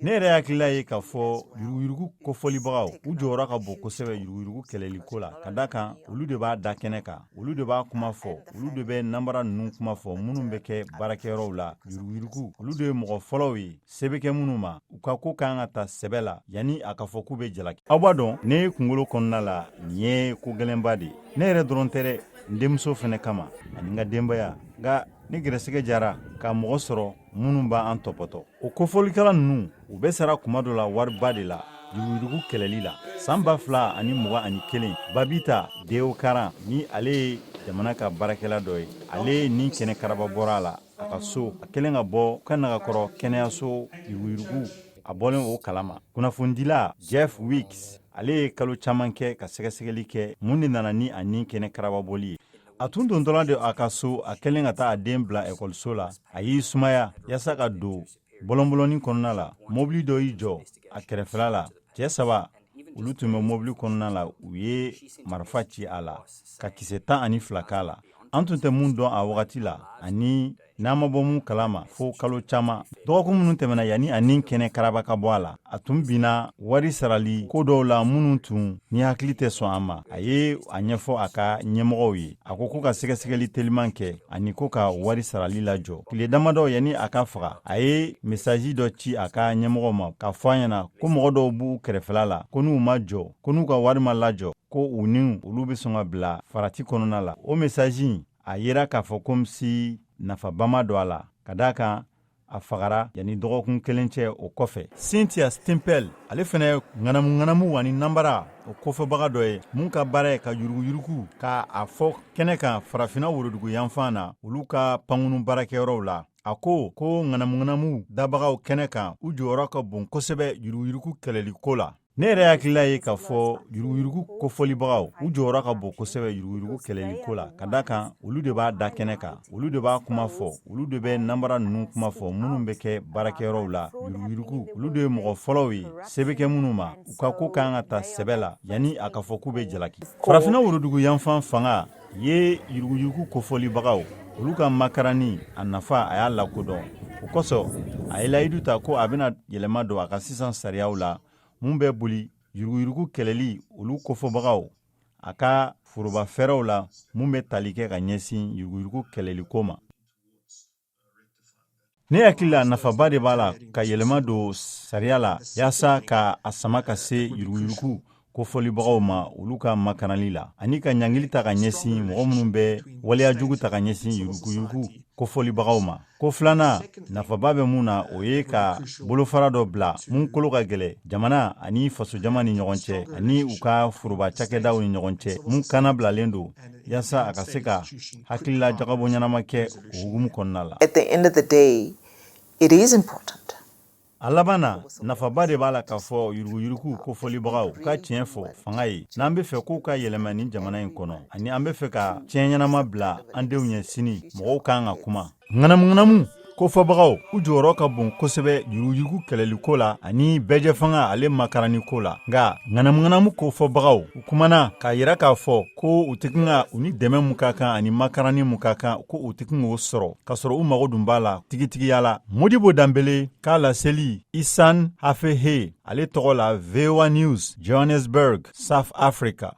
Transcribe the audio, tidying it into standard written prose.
Ne yɛrɛ hakilila ye k'a fɔ yuruguyurugu kofɔlibagaw, u jɔyɔrɔ ka bon kosɛbɛ yuruguyurugu kɛlɛliko la, ka da kan olu de b'a da kɛnɛ kan, olu de b'a kuma fɔ, olu de bɛ nanbara ninnu kuma fɔ minnu bɛ kɛ baarakɛyɔrɔw la. Yuruguyurugu, olu de ye mɔgɔ fɔlɔw ye se bɛ kɛ minnu ma, u ka ko kan ka ta sɛbɛ la yanni a ka fɔ k'u bɛ jalaki. Aw b'a dɔn, ne kunkolo kɔnɔna la, nin ye ko gɛlɛnba de ye. Ne yɛrɛ dɔrɔn tɛ dɛ, n denmuso fana kama ani n ka denbaya. Nka ni gɛrɛsɛgɛ jara ka mɔgɔ sɔrɔ minnu b'an tɔpɔtɔ, o kofɔlikɛla ninnu, u bɛ sara kuma dɔ la wariba de la yuruguyurugu kɛlɛli la. San 2021, Babita Deokaran, ni ale ye jamana ka baarakɛla dɔ ye, ale ni kɛnɛ karaba bɔra a la a ka so, a kɛlen ka bɔ ka nagakɔrɔ kɛnɛyaso yuruguyurugu, a bɔlen o kalama. Kunnafonidila Jeff Weeks, ale ye kalo caman kɛ ka sɛgɛsɛgɛli kɛ mun de nana ni a ni kɛnɛ karababɔli ye. A tun dontɔla de a ka so, a kɛlen ka taa a den bila ekɔliso la, a y'i sumaya yaasa ka don bɔlɔnbɔlɔnni kɔnɔna la. Mobili dɔ y'i jɔ a kɛrɛfɛla la. Cɛ saba, olu tun bɛ mobili kɔnɔna la, u ye marifa ci a la ka kisɛ 12 k'a la. An tun tɛ mun dɔn a wagati la ani n'an ma bɔ mun kalama fo kalo caman, dɔgɔkun minnu tɛmɛna yanni a ni kɛnɛ karaba ka bɔ a la, a tun binna wari sarali ko dɔw la minnu tun ni hakili tɛ sɔn a ma. A ye a ɲɛfɔ a ka ɲɛmɔgɔw ye. A ko ko ka sɛgɛsɛgɛli teliman kɛ ani ko ka wari sarali lajɔ. Tile damadɔ yanni a ka faga, a ye mesaji dɔ ci a ka ɲɛmɔgɔw ma k'a fɔ a ɲɛna ko mɔgɔ dɔw b'u kɛrɛfɛla la, ko n'u ma jɔ, ko n'u ka wari ma lajɔ, ko u ni olu bɛ sɔn ka bila farati kɔnɔna la. O mesaji, a yera k'a fɔ komi si nafaba ma don a la, ka d'a kan a fagara yanni dɔgɔkun kelen cɛ o kɔfɛ. Cynthia Stimpel, ale fana ye ŋanamuŋanamu ani nanbara o kofɔbaga dɔ ye, mun ka baara ye ka yuruguyurugu ka a fɔ kɛnɛ kan Farafinna worodugu yanfan na, olu ka pankunu baarakɛyɔrɔw la. A ko ko ŋanamuŋanamu dabagaw kɛnɛ kan, u jɔyɔrɔ ka bon kosɛbɛ yuruguyurugu kɛlɛliko la. Ne yɛrɛ hakilila ye k'a fɔ yuruguyurugu kofɔlibagaw, u jɔyɔrɔ ka bon kosɛbɛ yuruguyurugu kɛlɛliko la, ka da kan olu de b'a da kɛnɛ kan, olu de b'a kuma fɔ, olu de bɛ nanbara ninnu kuma fɔ minnu bɛ kɛ baarakɛyɔrɔw la. Yuruguyurugu, olu de ye mɔgɔ fɔlɔw ye se bɛ kɛ minnu ma, u ka ko kan ka ta sɛbɛ la yanni a ka fɔ k'u bɛ jalaki. Farafinna worodugu yanfan fanga ye yuruguyurugu kofɔlibagaw, olu ka makaranni a nafa, a y'a lakodɔn. O kosɔn, a ye layidu ta ko a bɛna yɛlɛma don a ka sisan sariyaw la mun bɛ boli yuruguyurugu kɛlɛli olu kofɔbagaw, a ka foroba fɛɛrɛw la mun bɛ tali kɛ ka ɲɛsin yuruguyurugu kɛlɛliko ma. Ne hakili la, nafaba de b'a la ka yɛlɛma don sariya la yaasa ka a sama ka se yuruguyurugu kofɔlibagaw ma, olu ka makarali la, ani ka ɲangili ta ka ɲɛsin mɔgɔ minnu bɛ waleya jugu ta ka ɲɛsin yuruguyurugu kofɔlibagaw ma. Ko filanan nafaba bɛ mun na, o ye ka bolofara dɔ bila mun kolo ka gɛlɛ jamana ani fasojama ni ɲɔgɔn cɛ ani u ka foroba cakɛdaw ni ɲɔgɔn cɛ, mun kana bilalen don yaasa a ka se ka hakilila jagabɔ ɲɛnama kɛ o hukumu kɔnɔna la. At the end of the day, it is important. A laban na, nafaba de b'a la k'a fɔ yuruguyurugu kofɔlibagaw ka tiɲɛ fɔ fanga ye, n'an bɛ fɛ k'u ka yɛlɛma nin jamana in kɔnɔ ani an bɛ fɛ ka tiɲɛ ɲɛnama bila an denw ɲɛ sini. Mɔgɔw kan ka kuma. Ŋanamuŋanamu kofɔbagaw, u jɔyɔrɔ ka bon kosɛbɛ yuruguyurugu kɛlɛliko la ani bɛɛjɛfanga ale makaraniko la. Nka ŋanamuŋanamu kofɔbagaw, u kumana k'a yira k'a fɔ ko u tɛ ka u ni dɛmɛ mun ka kan ani makaranni mun ka kan, ko u tɛ k'o sɔrɔ, k'a sɔrɔ u mago dun b'a la tigitigiya la. Modibo Danbele k'a laseli Isan Hafehe ale tɔgɔ la, VOA News, Johannesburg, South Africa.